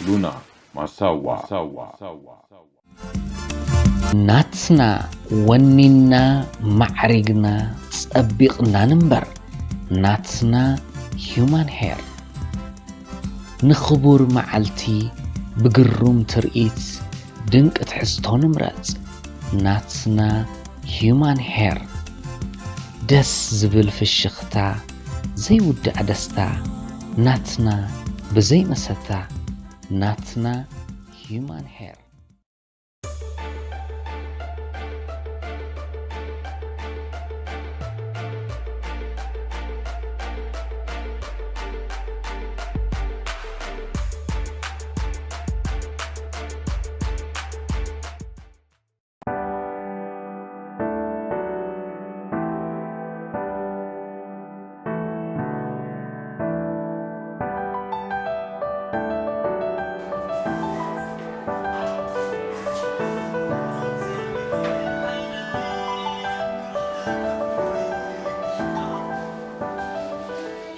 ሉና ማሳዋ። ናትና ወኒና ማዕሪግና ጸቢቕና ንንበር። ናትና ሂዩማን ሄር ንኽቡር መዓልቲ ብግሩም ትርኢት ድንቂ ትሕዝቶ ንምረጽ። ናትና ሂዩማን ሄር ደስ ዝብል ፍሽኽታ ዘይውዳእ ደስታ ናትና ብዘይ መሰታ ናትና ሂዩማን ሄር።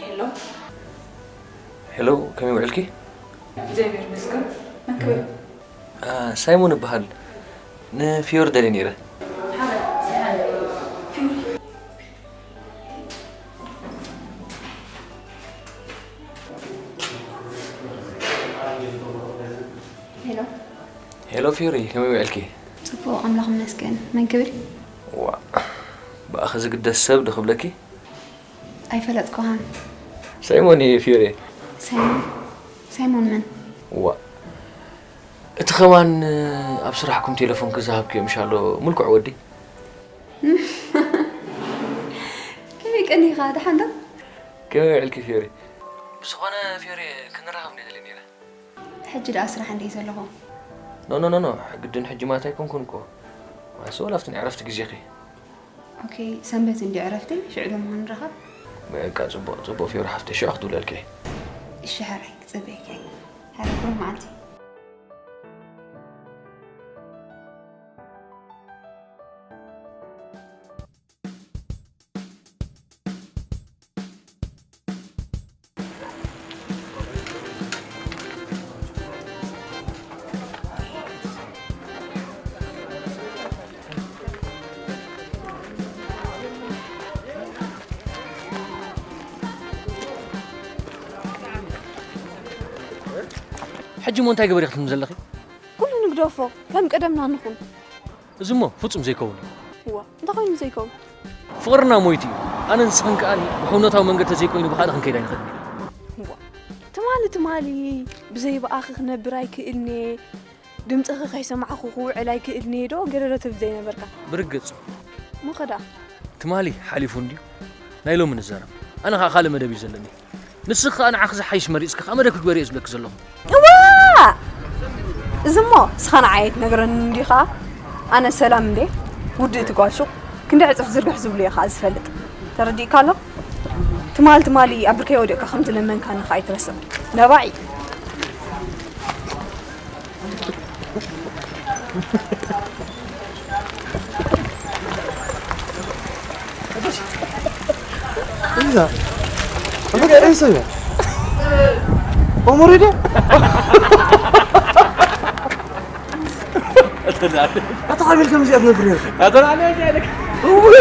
ሄሎ። ሄሎ፣ ከመይ ውዕልኪ? እግዚኣብሔር ይመስገን። መን ክብል? አ፣ ሳይሞን እበሃል። ንፊዮሪ ደልየ ነይረ። ሓራይ፣ ሰሓን። ፊዮሪ። ሄሎ። ሄሎ ፊዮሪ፣ ከመይ ውዕልኪ? ጽቡቕ፣ ኣምላኽ ይመስገን። መን ክብል? ዋ፣ ብኣኺ ዝግደስ ሰብ ዶ ክብለኪ? ኣይፈለጥኩኻን። ሳይሞን እየ ፊዮሪ። ሳይሞን? ሳይሞን መን? ዋ፣ እቲ ከማን ኣብ ስራሕኩም ቴሌፎን ክዝሃብክዮ ምሻሎ ምልኩዕ ወዲ። ከመይ ቀኒኻ? ደሓን ዶ? ከመይ ውዕልኪ ፊዮሪ? ብዝኾነ ፊዮሪ ክንራኸብ እንደ ደሊ ነይረ። ሕጂ ደኣ ስራሕ እንደ ዘለኹ። ኖ፣ ኖ፣ ኖ፣ ኖ፣ ግድን ሕጂ ማለት ኣይኮንኩን እኮ። ማለትስ ወላ ኣብቲ ናይ ዕረፍቲ ግዜኺ። ኦኬ፣ ሰንበት እንዲ ዕረፍቲ፣ ሽዑ ደሞ ክንራኸብ። በቃ፣ ጽቡቕ፣ ጽቡቕ ፊዮሪ ሓፍተይ፣ ሽዑ ክድውለልኪ እየ። እሺ፣ ሕራይ፣ ክጽበየኪ እየ። ሕራይ፣ ብሩህ መዓልቲ። ሕጂ እሞ እንታይ ገበሪ ክትብሊ ዘለኺ? ኩሉ ንግደፎ፣ ከም ቀደምና ንኹን። እዚ እሞ ፍጹም ዘይከውን እዩ። እዋ፣ እንታይ ኮይኑ ዘይከውን? ፍቕርና ሞይቱ እዩ። ኣነ ንስኽን ከኣ ብሕውነታዊ መንገዲ ተዘይኮይኑ ብኻልእ ክንከይድ ኣይንኽእልን ኢና። እዋ፣ ትማሊ ትማሊ ብዘይ ብኣኺ ክነብር ኣይክእልን'የ፣ ድምጽኺ ከይሰማዕኩ ክውዕል ኣይክእልን'የ ዶ ገረረ ትብል ዘይነበርካ? ብርግጽ። እሞ ኸ ደኣ? ትማሊ ሓሊፉ እንድዩ። ናይ ሎሚ ንዛረብ። ኣነ ኸኣ ካልእ መደብ እዩ ዘለኒ። ንስኺ ከኣ ንዓኺ ዝሓይሽ መሪጽኪ ከኣ መደብ ክትግበሪ እየ ዝብለኪ ዘለኹ። እዋእ! እዚ እሞ ንስኻ ንዓይ ኣይትነግረንን እንዲኻ? ኣነ ሰላም እንዴ? ውድእቲ ጓል ሹቕ ክንደይ ዕጽፍ ዝርግሕ ዝብሉ እየ ከኣ ዝፈልጥ። ተረዲእካ ኣሎ? ትማል ትማሊ ኣብ ብርከይ ወዲቕካ ከም ዝለመንካኒ ከኣ ኣይትረስዕ። ነባዒ። Isa. Apa kayak Isa ya? Umur itu? Atau ada. Atau ambil kamu siap ngebril. Atau ada aja ada. Umur.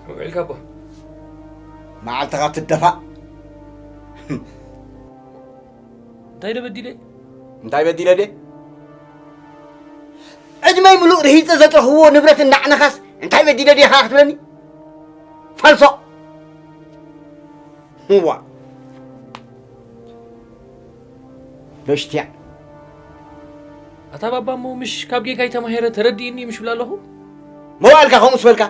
ውዒልካ ኣቦ? መዓልትኻ ትደፋእ። እንታይ ዶ በዲለ? እንታይ በዲለ ድየ? ዕድመይ ምሉእ ርሂጸ ዘጥረኽዎ ንብረት እናዕነኻስ እንታይ በዲለ ድየ ኸዓ ክትብለኒ? ፈልሶ። እዋ። በሽትያ። ኣታ ባባ እሞ ምሽ ካብ ጌጋይ ተማሂረ ተረዲእኒ ምሽ ብላ ኣለኹ? መዋእልካ ከምኡ ስበልካ?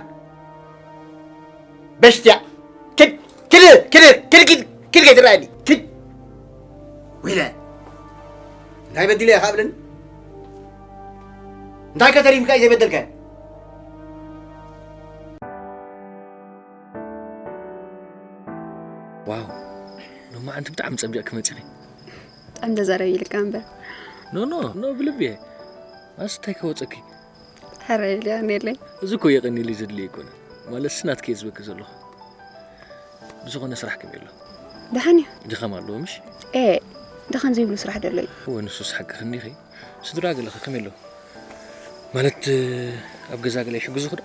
በሽትያ። ክድ፣ ክድ፣ ክድ፣ ክድ፣ ክድ፣ ክድ ከይትረኣየኒ። ክድ። ወይለ እንታይ በዲለ ኢኻ ብለኒ እንታይ ከተሪፍካ እዩ ዘይበደልካ ዋው ሎማዓንቲ ብጣዕሚ ጸቢቕኪ መጺኺ ብጣዕሚ ተዛረቢ ኢልካ እምበር ኖ ኖ ኖ ብልቢ እየ ኣስ እንታይ ከወፀኪ ሕራይ ኢልያ ነለይ እዚ እኮ የቐኒለይ ዘድልየ ኣይኮነ ማለትስ ናትኪ እየ ዝበኪ ዘለኹ ብዝኾነ ስራሕ ከመይ ኣሎ ደሓን እዩ ድኻም ኣለዎ ምሽ ኤ ደኸም ዘይብሉ ስራሕ ደሎ እዩ እወ ንሱስ ሓቅኺ እንዲኺ ስድራ ገለኸ ከመይ ኣለዉ ማለት ኣብ ገዛ ገለ ይሕግዙኺ ዶ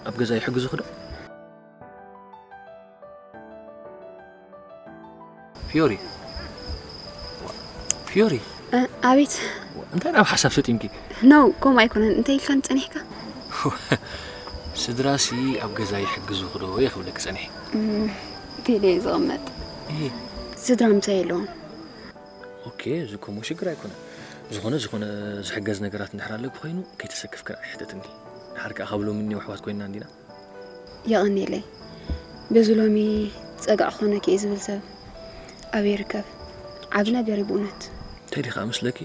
ኣብ ገዛ ይሕግዙኺ ዶ ፊዮሪ ፊዮሪ እ፣ ኣቤት እንታይ ናብ ሓሳብ ሰጢምኪ ኖ ከምኡ ኣይኮነን እንታይ ኢልካን ጸኒሕካ ስድራሲ ኣብ ገዛ ይሕግዙኺ ዶ እየ ክብለኪ ጸኒሐ ቴሌ እዩ ዝቕመጥ እሂ ስድራ ምሳይ ኣለዎም ኦኬ እዚ እኮ እሞ ሽግር ኣይኮነን ዝኾነ ዝኾነ ዝሕገዝ ነገራት እንድሕር ኣለኪ ኮይኑ ከይተሰክፍኪ ንዓይ ሕተትኒ ድሓር ከዓ ካብ ሎሚ እኒኦ ኣሕዋት ኮይንና እንዲና የቐንየለይ በዚ ሎሚ ጸጋዕ ክኾነኪ እየ ዝብል ሰብ ኣበይ ይርከብ ዓቢ ነገር እዩ ብእውነት እንታይ ዲኻ ምስለኪ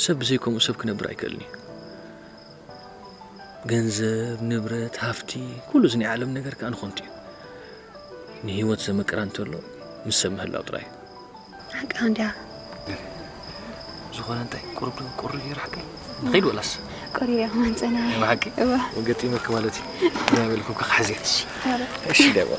ሰብ ብዘይከምኡ ሰብ ክነብር ኣይክእልን እዩ ገንዘብ ንብረት ሃፍቲ ኩሉ እዚ ናይ ዓለም ነገር ከዓ ንኾንቱ እዩ ንህይወት ዘመቅራ እንተሎ ምስ ሰብ ምህላው ጥራይ እዩ ሓቅኻ እንዲያ ዝኾነ እንታይ ቁሩብ ዶ ቁሪ ይራሕከይ ንኸይድ ወላስ ቆሪረ ከማን ጸና ብሓቂ እዋ ገጢመኪ ማለት እዩ ናይ በልኩም ክሓዝየ እሺ ደባ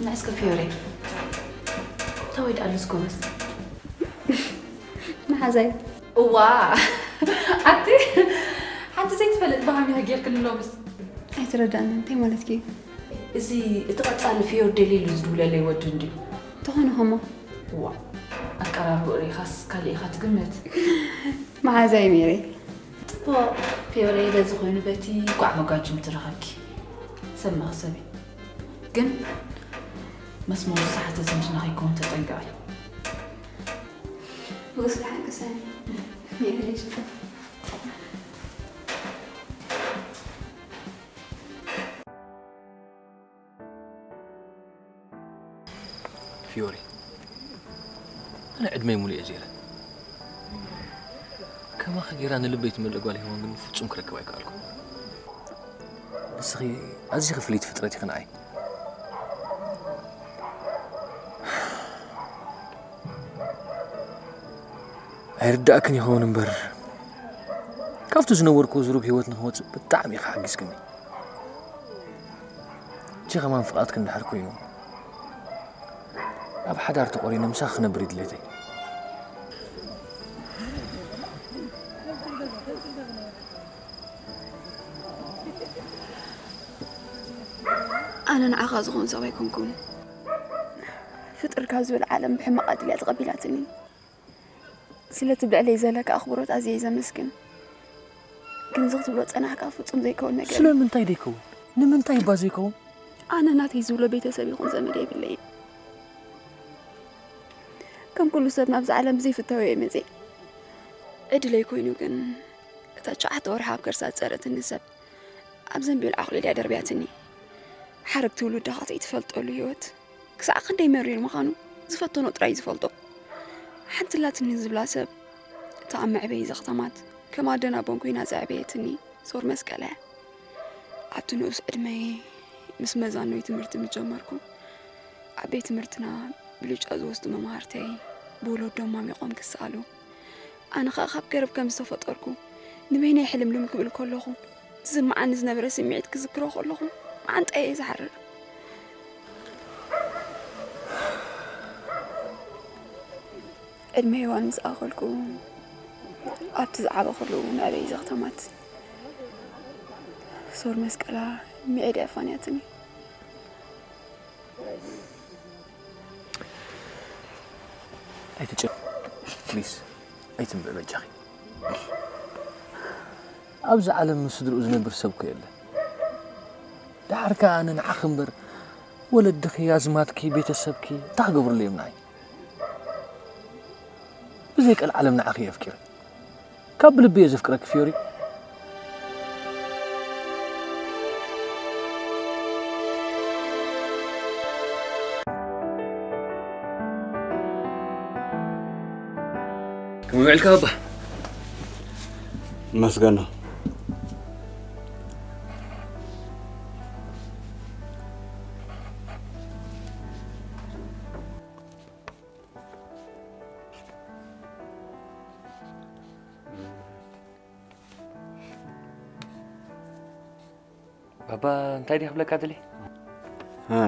ንዕስከ ፊዮሬ ተወይድ ኣለስ ጎበዝ መሓዛይ እዋ ኣቲ ሓንቲ ዘይትፈልጥ ባህሚኻ ጌርክኒ ሎምስ ኣይተረዳእና እንታይ ማለትኪ እዩ እዚ እቲ ቀጻሊ ፊዮር ደሊሉ ዝድውለለይ ወዲ እንድዩ ተኾነ ኸሞ እዋ ኣቀራርብኡ ርኢኻስ ካልእ ኢኻ ትግምት መሓዛይ ሜሬ ጽቡቕ ፊዮረይ በዚ ኮይኑ በቲ ቋዕ መጓጅም ትረኸብኪ ሰብ መኽሰብ እዩ ግን መስመሩ ዝሰሓተ ዝምድና ከይከውን ተጠንቀቒ ብግስ ደሓን ቅሰኒ ሜሬ ሽታ ፊዮሪ ኣነ ዕድመይ ሙሉእ እየ ዘይረ ከማኺ ገይራ ንልበይ ትመልእ ጓል ሄዋን ግን ፍጹም ክረክብ ኣይከኣልኩ ንስኺ ኣዚኺ ፍልይቲ ፍጥረት ኢኺ ንዓይ ኣይርዳእክን ይኸውን እምበር ካብቲ ዝነበርኩ ዝሩብ ህይወት ንክወፅእ ብጣዕሚ ኢኻ ሓጊዝክኒ እቺ ከማን ፍቓድኪ እንድሕር ኮይኑ፣ ኣብ ሓዳር ተቖሪነ ምሳኺ ክነብር እዩ ድሌተይ። ኣነ ንዓኻ ዝኾን ሰብ ኣይኮንኩን። ፍጥር ካብ ዝብል ዓለም ብሕማቕ ኣድልያ ተቐቢላትኒ። ስለቲ ብልዕለይ ዘለካ ኣኽብሮት ኣዝየ ዘመስግን። ግን እዚ ክትብሎ ጸናሕካ ፍጹም ዘይከውን ነገር እዩ። ስለምንታይ ደይከውን? ንምንታይ እባ ዘይከውን? ኣነ ናተይ ዝብሎ ቤተሰብ ይኹን ዘመድ የብለይን። ከም ኩሉ ሰብ ናብዛ ዓለም ብዘይፍታው እየ መፅየ። ዕድለይ ኮይኑ ግን እታ ትሽዓተ ወርሒ ኣብ ከርሳ ዝፀረትኒ ሰብ ኣብ ዘንቢል ዓቑሊል እያ ደርብያትኒ። ሓረግ ትውልዲ ኻትዒ ትፈልጠሉ ህይወት ክሳዕ ክንደይ መሪር ምዃኑ ዝፈተኖ ጥራይ ዝፈልጦ። ሓንቲ ላትኒ ዝብላ ሰብ እታ ኣብ መዕበዪ ዘኽተማት ከም ኣደን ኣቦን ኮይና ዘዕበየትኒ ሶር መስቀል እያ። ኣብቲ ንኡስ ዕድመይ ምስ መዛኖይ ትምህርቲ ምስ ጀመርኩ ኣብ ቤት ትምህርትና ብልጫ ዝወስዱ መምሃርተይ ብወለዶም ማሚቖም ክሰኣሉ ኣነ ኸኣ ካብ ገረብ ከም ዝተፈጠርኩ ንበይነይ ሕልምልም ክብል ከለኹ ዝስምዓኒ ዝነበረ ስምዒት ክዝክሮ ከለኹ መዓንጣይ እየ ዝሓርር። ዕድመ ሄዋን ምስ ኣኸልኩ ኣብቲ ዝዓበኹሉ እውን ኣበይ ዘኽተማት ሶር መስቀላ ሚዒድ ኣፋንያትኒ። ኣይትጨ ፕሊስ ኣይትንብዕ በጃኺ። ኣብዚ ዓለም ምስ ስድርኡ ዝነብር ሰብ እኮ የለን። ደሓር ከኣ ኣነ ንዓኺ እምበር ወለድኺ፣ ኣዝማድኪ፣ ቤተሰብኪ እንታይ ክገብሩለይ እዮም ንዓይ? ብዘይ ቀልዓለም ንዓኺ እየ ኣፍቂረ። ካብ ብልቢ እየ ዘፍቅረኪ ፊዮሪ። ከመይ ውዒልካ ባባ? መስገኖ። ባባ እንታይ ድየ ክብለካ ደልየ? እ።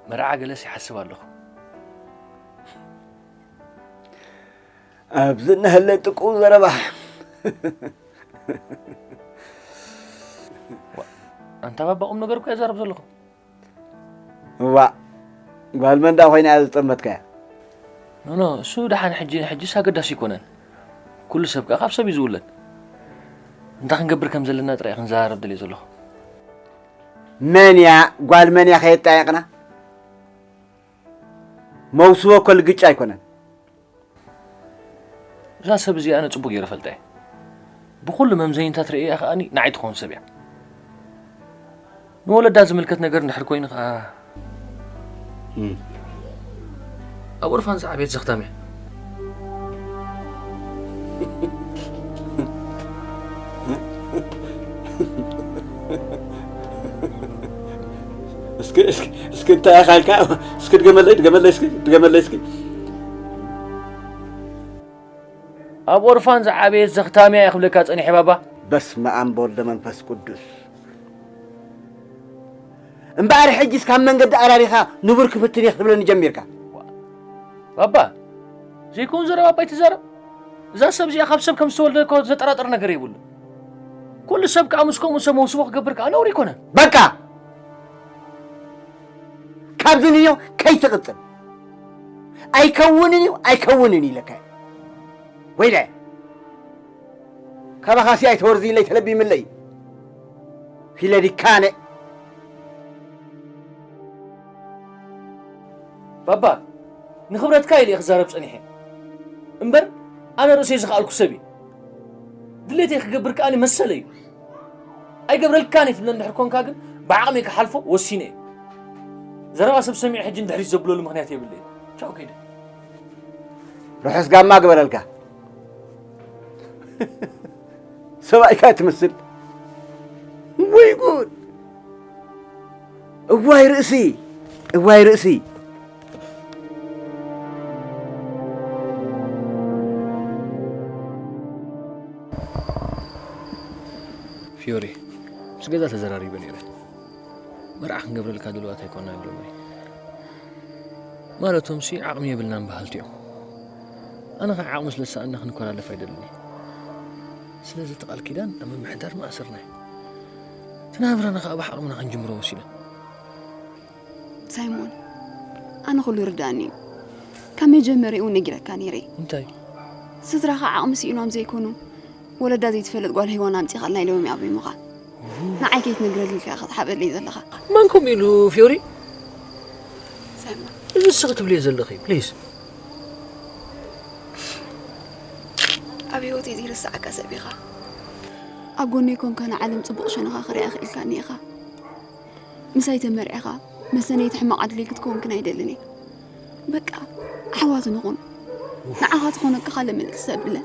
መርዓ ገለስ ይሓስብ ኣለኹ። ኣብዚ እናሃለ ጥቁ ዘረባ። ኣንታ ባባ ቁም ነገር እኮ የዛርብ ዘለኹ። እዋ ጓል መን ዳ ኮይና እያ ዝጠመትካያ? ኖኖ እሱ ደሓን ሕጂ ንሕጂስ ኣገዳሲ ኣይኮነን። ኩሉ ሰብ ከኣ ካብ ሰብ እዩ ዝውለድ። እንታይ ክንገብር ከም ዘለና ጥራይ ክንዘራረብ ደልየ ዘለኹ። መን እያ ጓል መን እያ ከየጣየቕና መውስቦ እኮ ልግጫ ኣይኮነን። እዛ ሰብ እዚኣ ኣነ ጽቡቕ ገይረ ፈልጠ እየ። ብኹሉ መምዘኒታት ርእያ ከኣ ንዓይ ትኸውን ሰብ እያ። ንወለዳ ዝምልከት ነገር እንድሕር ኮይኑ ከኣ ኣብ ኦርፋን ዝዓበየት ዘኽታም እያ። እስኪ እስኪ እስኪ እንታይ ኢኻ ኢልካ? እስኪ ድገመለይ ድገመለይ እስኪ ድገመለይ እስኪ። ኣብ ኦርፋን ዝዓበየት ዘኽታም እያ ክብለካ ጸኒሐ ባባ። በስመ ኣብ ወወልድ ወመንፈስ ቅዱስ። እምበኣር ሕጂስ ካብ መንገዲ ኣራሪኻ ንቡር ክፍትን እየ ክትብለኒ ጀሚርካ። ባባ ዘይከውን ዘረባ ኣባ ኣይትዛረብ። እዛ ሰብ እዚኣ ካብ ሰብ ከም ዝተወልደ እኮ ዘጠራጥር ነገር የብሉ። ኩሉ ሰብ ከኣ ምስ ከምኡ ሰብ መውስቦ ክገብር ከኣ ነውሪ ኣይኮነን። በቃ ካብዚ ንዮ ከይትቕጽል። ኣይከውንን እዩ ኣይከውንን ኢለካ። ወይለ ካባኻሲ ኣይተወርዝይለይ ተለቢምለይ ፊለዲካነ። ባባ ንኽብረትካ ኢለ እየ ክዛረብ ጸኒሐ እምበር ኣነ ርእሰይ ዝኸኣልኩ ሰብ እየ። ድሌተይ ክገብር ከኣ መሰለይ እዩ። ኣይገብረልካን እየ ትብለኒ እንድሕር ኮንካ ግን ብዓቕመይ ክሓልፎ ወሲነ እየ። ዘረባ ሰብ ሰሚዐ ሕጂ ንድሕሪት ዘብለሉ ምኽንያት የብለይን። ቻው ከይደ። ርሑስ ጋማ ግበረልካ። ሰብኣይካ ትመስል። ወይ ጉድ! እዋይ ርእሲ! እዋይ ርእሲ! ፊዮሪ፣ ምስ ገዛ ተዘራሪበ ነይረ። መርዓ ክንገብረልካ ድልዋት ኣይኮንና ኢሎምኒ። ማለቶምሲ ዓቕሚ የብልናን በሃልቲ እዮም። ኣነ ኸዓ ዓቕሚ ስለ ዝሰኣና ክንኮላለፍ ኣይደልን እየ። ስለዚ እቲ ቃል ኪዳን ኣብ ምምሕዳር መኣሰርና እዩ። እቲ ናብራና ኸዓ ብዓቕምና ክንጅምሮ ወሲነ። ሳይሞን፣ ኣነ ኩሉ ይርዳእኒ እዩ። ካብ መጀመሪያኡ ነጊረካ ነይረ። እንታይ? ስድራኻ ዓቕሚ ስኢኖም ዘይኮኑ፣ ወለዳ ዘይትፈልጥ ጓል ሄዋን ኣምጺኻልና ኢሎም እዮም ኣብሪሙኻ። ንዓይ ከይትነግረለይ ኢኻ ክትሓበለይ ዘለኻ። መን ከምኡ ኢሉ ፊዮሪ? ሳይሞን። እዚ ንስኺ ትብልዮ ዘለኺ፣ ፕሊዝ። ኣብ ህይወተይ ዘይርስዓካ ሰብ ኢኻ። ኣብ ጎነይ ኮንካ ንዓለም ጽቡቕ ሸነኻ ክሪኣ ክኢልካኒ ኢኻ። ምሳይ ተመርዒኻ፣ መሰነይቲ ሕማቕ ዕድለይ ክትከውን ግን ኣይደልን እየ። በቃ፣ ኣሕዋት ንኹን። ንዓኻ ዝኾነካ ካልእ መልእኽቲ ሰብ ብለ።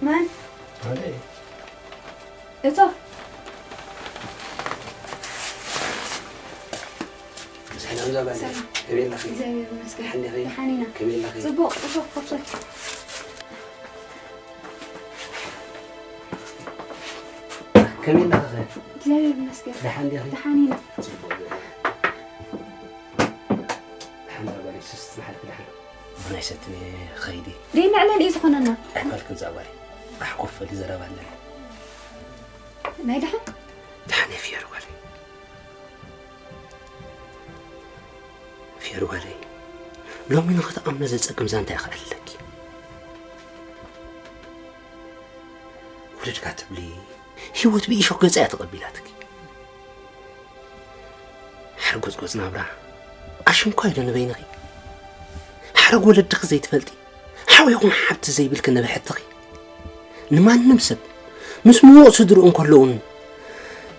መን? ኣነ። እቶ። ሰላም ዛባለ። ሰላም። ከመይ ኣለኺ? እግዚኣብሔር ይመስገን። ደሓን ዲኺ? ደሓን ኢና። ከመይ ኣለኺ? ጽቡቕ፣ ጽቡቕ፣ ኮፍ በል። ከመይ ኣለኺ? እግዚኣብሔር ይመስገን። ደሓን ዲኺ? ደሓን ኢና። ጽቡቕ። ደሓን ዛባለ፣ ስስ፣ መሓልኪ ደሓን። ቡና ይሰትኒ ኸይዲ። ደይ መዕለሊ እዩ ዝኾነና። ኣይፋልክን ዛጓል። ኣሕ ኮፍ በሊ ዘረባ ኣለና። ናይ ደሓን? ደሓን እየ ፍየር ጓለይ። ፍየር ጓለይ። ሎሚ ንኽትኣምኖ ዘጸግም ዛንታ እየ ክዕልለኪ። ውርድካ ትብሊ ህይወት ብኢሾክ ገጻ እያ ተቐቢላትኪ። ሓርጎጽጎጽ ናብራ ኣሽንኳይ ዶ ንበይንኺ? ሓረግ ወለድኺ ዘይትፈልጢ፣ ሓው ይኹን ሓብቲ ዘይብልኪ ንብሕትኺ። ንማንም ሰብ ምስ ምዉቕ ስድርኡ እንከሎ እውን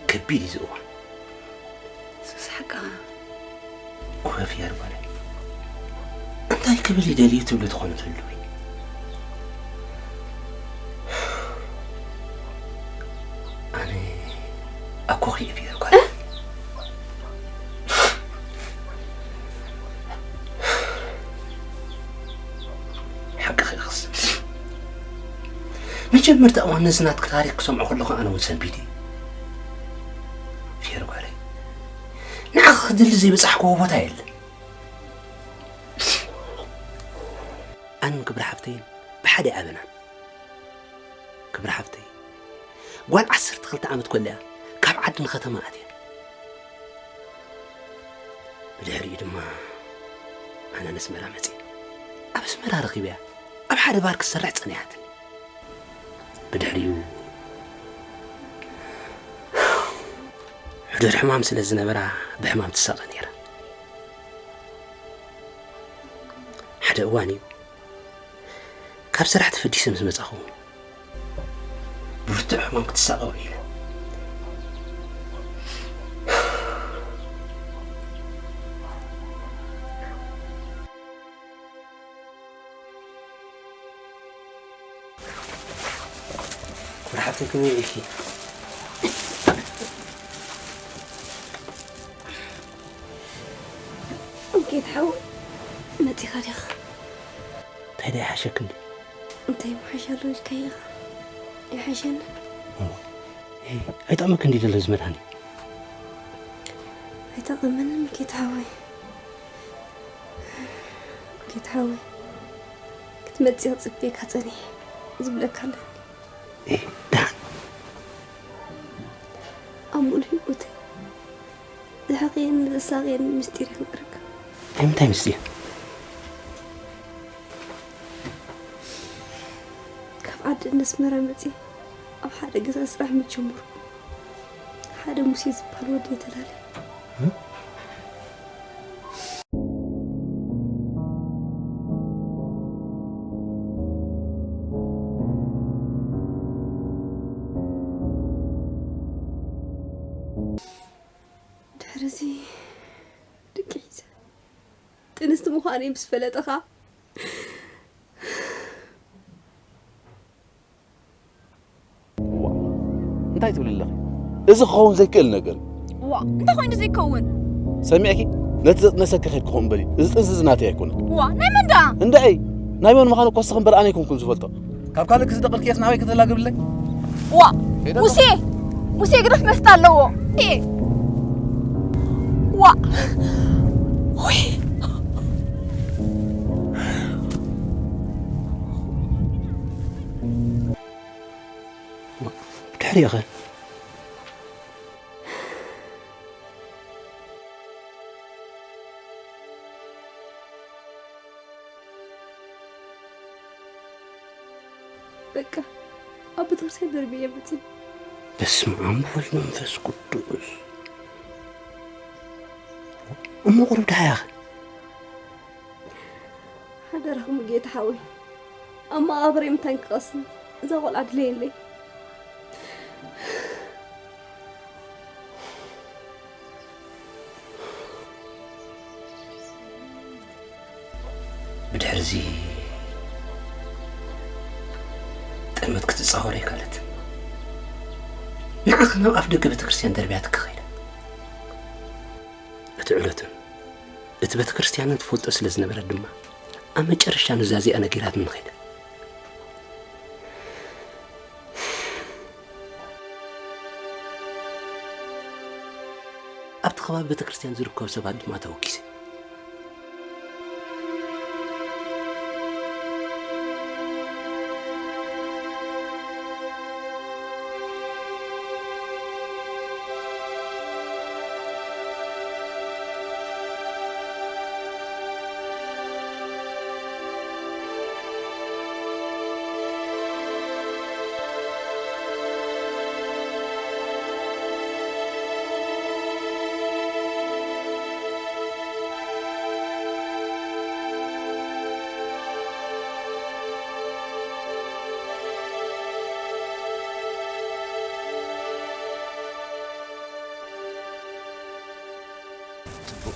ከቢድ እዩ እዚ እዋን። ሱስ ሓቅኻ። ኮፍ ያር ጓለይ። እንታይ ክብል ይደልዩ ትብሊ ትኾኑ ትህልዊ? ኣነ ኣኮኺ እየ ፍየር ጓል። ሓቅኺ ኢኽስ። መጀመርታ እዋን ነዚ ናትኪ ታሪኽ ክሰምዖ ከለኹ ኣነ እውን ሰንቢደ እየ። ፍየር ጓለይ፣ ንዓኺ ክድሊ ዘይበጻሕክዎ ቦታ የለን። ኣንን ክብሪ ሓፍተይን ብሓደ ኣይኣበናን። ክብሪ ሓፍተይ፣ ጓል ዓሰርተ ክልተ ዓመት ኮላ እያ ካብ ዓዲ ንከተማ ኣትያ። ብድሕሪኡ ድማ ኣነ ነስመራ መጺአ። ኣብ ኣስመራ ረኺበያ ኣብ ሓደ ባር ክትሰርሕ ጸኒሓትኒ። ብድሕሪኡ ሕዱር ሕማም ስለ ዝነበራ ብሕማም ትሳቐ ነይራ። ሓደ እዋን እዩ ካብ ስራሕ ተፈዲሰ ምስ መጻኹ ብብርቱዕ ሕማም ክትሳቐ ውዒለ። ክብሪ ሓፍተይ ከመይ ኢልኪ? ጌታ ሓው መጺኻ ዲኻ? እንታይ ደኣ ይሓሸኪ እንዲ? እንታይ ምሓሽ ኣሎ ኢልካዮ ኢኻ? ይሓሸኒ። እሞ፣ ኤይ፣ ኣይጠቕመኪ እንዲ ዘሎ እዚ መድሃኒት? ኣይጠቕመንን ጌታ ሓወይ። ጌታ ሓወይ፣ ክትመጽእ ክጽበየካ ጸኒሐ ዝብለካ ኣለኒ። ኤይ፣ ደሓን። ኣብ ሙሉእ ህይወተይ ዘሕቕየንን ዘሳቕየንን ምስጢር ይንገረካ። ናይ ምንታይ ምስጢር? ካብ ዓዲ ኣስመራ መጺአ ኣብ ሓደ ገዛ ስራሕ ምስ ጀመርኩ ሓደ ሙሴ ዝበሃል ወዲ እየ ተላልየ። እ? ድሕርዚ ድቂ ሒዘ ጥንስቲ ምዃነይ ምስ ፈለጠኻ ዋ እንታይ ትብሊ ኣለኺ? እዚ ክኸውን ዘይክእል ነገር እዩ። ዋ እንታይ ኮይኑ ዘይከውን? ሰሚዕኪ? ነቲ ዘጥነሰኪ ኸይድ ክኸውን በሊ። እዚ ጥንሲ እዚ ናተይ ኣይኮነን። ዋ ናይ መን ደኣ? እንዳይ ናይ መን ምዃኑ እኮ እስኺ እምበር ኣነ ኣይኮንኩን ዝፈልጦ። ካብ ካልእ ክስደቕልኪ የስ ናበይ ከተላግብለይ? ዋ ሙሴ ሙሴ ግደፍ መስጣ ኣለዎ። ዋ ውይ ድሕሪኸ በቃ ኣብ ቤተክርስትያን ደርብየ መፅእ። በስመ ኣብ ወወልድ ወመንፈስ ቅዱስ። እሞ ቁሩብ ደሓያኸ ሓደራኹም ጌታ ሓወይ ኣብ መቓብረይ ምታን ክቐስን እዛ ቆልዓ ድለየለይ። ብድሕርዚ ጠመት ክትፃወር ኣይካለት። ንዓኸ ናብ ኣፍ ደገ ቤተክርስትያን ደርብያትካ ኸይዳ። እቲ ዕለትን እቲ ቤተክርስትያንን ትፈልጦ ስለ ዝነበረት ድማ ኣብ መጨረሻ ኑዛዜኣ ነጊራትኒ ኸይዳ። ኣብቲ ከባቢ ቤተክርስትያን ዝርከቡ ሰባት ድማ ተወኪሰ።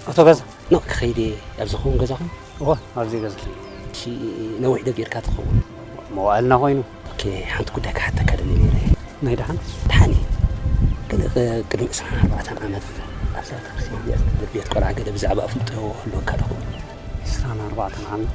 ኣቶ ገዛ ኖ ክኸይድ እየ። ኣብዚ ኸውን ገዛኹም? እወ ኣብዚ ገዛ። እሺ ነዊሕ ዶ ጌርካ ትኸውን? መዋእልና ኮይኑ። ኦኬ ሓንቲ ጉዳይ ክሓተካ ደሊ ነይረ። ናይ ደሓን? ደሓን እዩ። ገለ ቅድሚ ዕስራን ኣርባዕተን ዓመት ኣብዛ ቤተክርስትያን እዚኣ ዝነብር ቤት ቆልዓ ገለ ብዛዕባ ኣፍልጦ ህልወካ ዶ ኸውን? ዕስራን ኣርባዕተን ዓመት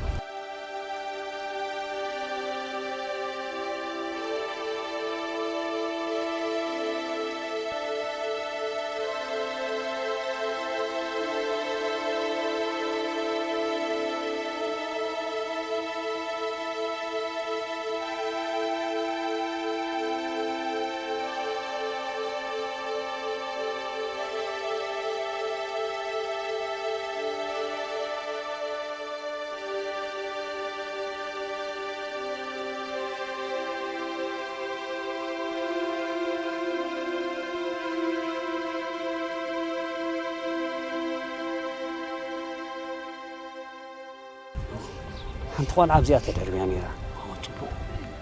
ሓንቲ ቆልዓ ኣብዚኣ ተደርብያ ነይራ።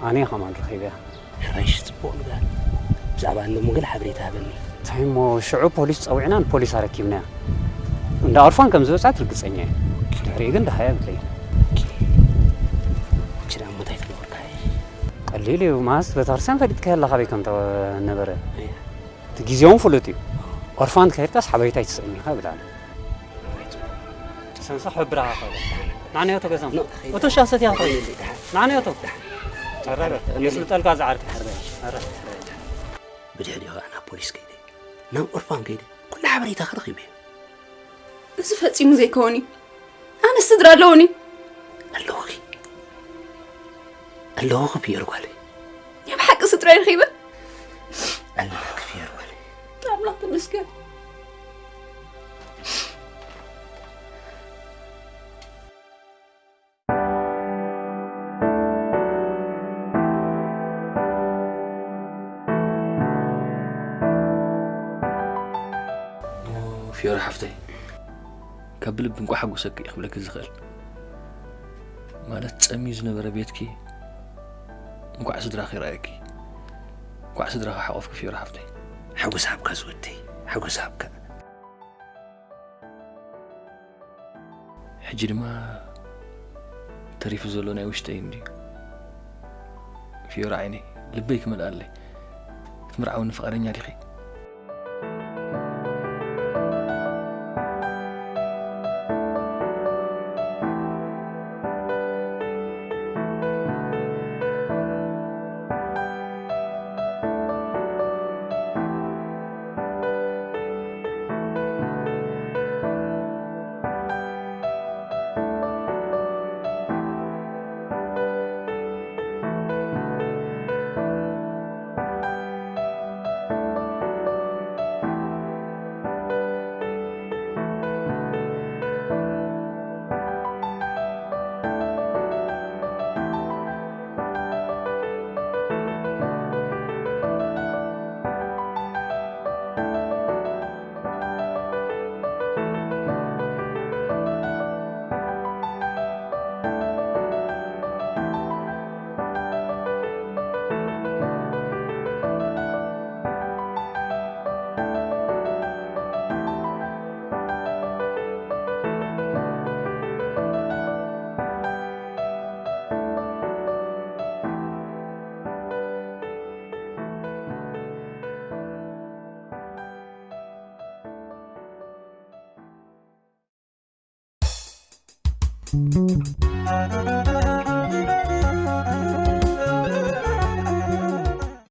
ኣነ ከማን ረኺበያ። ሕራይሽ ጽቡቕ ምግባር። ብዛዕባ እኖ ገለ ሓበሬታ ሃበኒ። እንታይ እሞ ሽዑ ፖሊስ ጸዊዕና ንፖሊስ ኣረኪብናያ። እንዳ ኦርፋን ከም ዝበጽሐት ርግጸኛ እየ። ድሕሪኡ ግን ደሃያ የብለይን። ችዳ እሞ እንታይ ተገበርካ? ቀሊል እዩ ማስ ቤተክርስትያን ፈሊጥካያ ኣለኻ በይ ከም ተነበረ። እቲ ግዜውን ፍሉጥ እዩ። ኦርፋን ከይድካስ ሓበሬታ ኣይትስእን ኢኻ ይብላኒ። ሰንሳ ሕብራ ኸ ናነዮ ተገዛም እቶ ሻሰት ያኸ ናነዮ ቶ ተረረ የስልጠልካ ዝዓርክ ብድሕሪኡ ኸዓ ናብ ፖሊስ ከይደ ናብ ኦርፋን ከይደ ኩሉ ሓበሬታ ክረኺብ እየ። እዚ ፈጺሙ ዘይከውን እዩ። ኣነ ስድራ ኣለውኒ። ኣለውኺ ኣለውኺ ፒየር ጓለይ። ናይ ብሓቂ ስድራ ይረኺበ። ኣለና ክፍየር ጓለይ። ኣምላኽ ተመስገን። ፊዮሪ ሓፍተይ ካብ ብልቢ እንቋዕ ሓጎሰኪ እየ ክብለኪ ዝኽእል። ማለት ጸምዩ ዝነበረ ቤትኪ እንቋዕ ስድራኺ ረኣየኪ። እንቋዕ ስድራኺ ሓቆፍኪ ፊዮሪ ሓፍተይ። ሓጎስ ሃብካ ዝወደይ። ሓጎስ ሃብካ። ሕጂ ድማ ተሪፉ ዘሎ ናይ ውሽጠይ እንድዩ። ፊዮራ ዓይነይ፣ ልበይ ክመልኣለይ። ክትምርዓውኒ ፍቓደኛ ዲኺ?